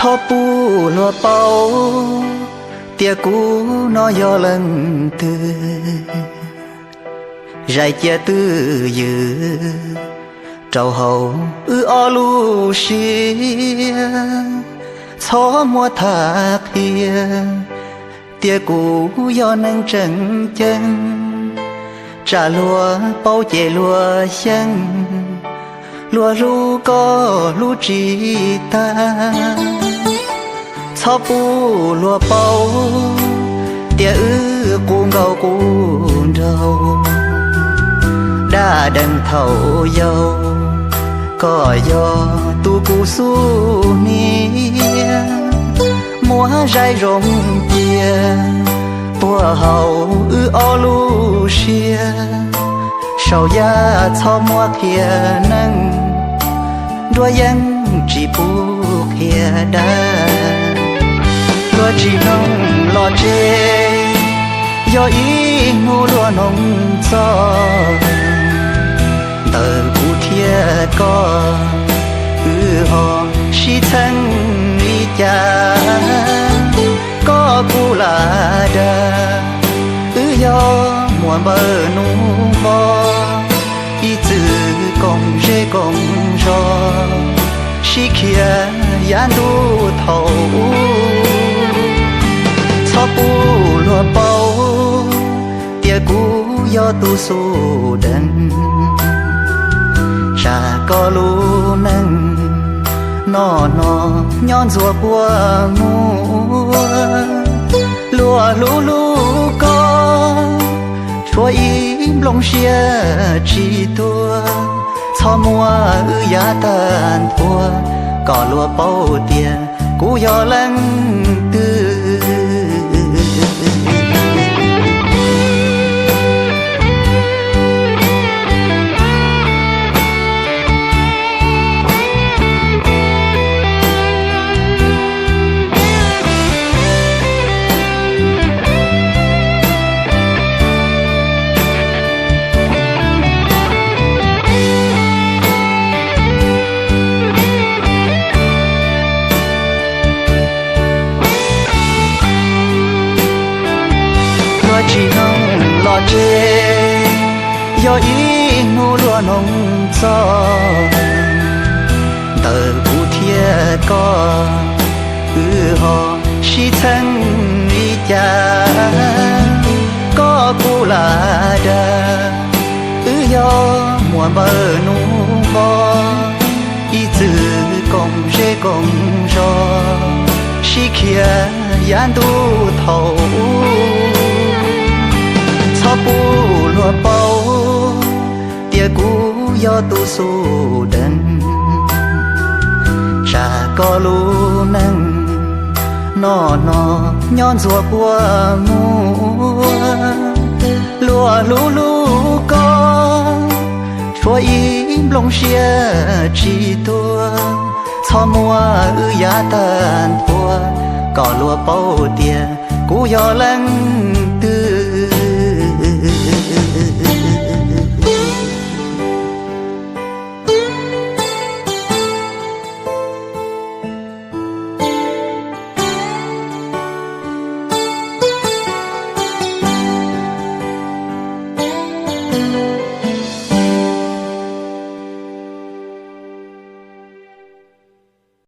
Txhob pub luag paub tias kuv no yog leej twg, zais cia twj ywm rau hauv wb ob lub siab. Txhob muab tham qhia tias kuv yog neeg tseem ceeb, tsam luag paub ces luag xyeej, luag hlub koj hlub tsis tag. Txhob pub luag paub tias wb qus nkauj qus nraug, dab dees thaum yau, koj yog tus kuv xub hniab. Muab zaim zoo cia puag hauv wb ob lub siab, saum yaj txhob muab qhia neeg, nruab yeeb tsis pub qhia dab. Luag tsis mloog los tseg, yog ib hnub luag noog txog, ntawm kuv thiab koj, wb ho sib txheeb li cas? Koj kuv lam dag, wb yog muam npawg nus npog, ib txwm koom zej koom zos, sib khiav yav ntuj thaum ub. Txhob pub luag paub tias kuv yog tus xub dees, tsam koj lub neej noj no nyob ntxuag kua muag. Luag hlub hlub koj, tshuav ib nplooj siab tsis tuag. Txhob muab wb yav tag nthua, kom luag paub tias kuv yog leej twg. Luag tsis mloog los tseg, yog ib hnub luag noog txog, ntawm kuv thiab koj, wb ho sib txheeb li cas? Koj kuv lam dag, wb yog muam npawg nus npog, ib txwm koom zej koom zos, sib khiav yav ntuj thaum ub. Txhob pub luag paub tias kuv yog tus xub dees, tsam koj lub neej noj no nyob ntxuag kua muag. Luag hlub hlub koj, tshuav ib nplooj siab tsis tuag. Txhob muab wb yav tag nthua, kom luag paub tias kuv yog leej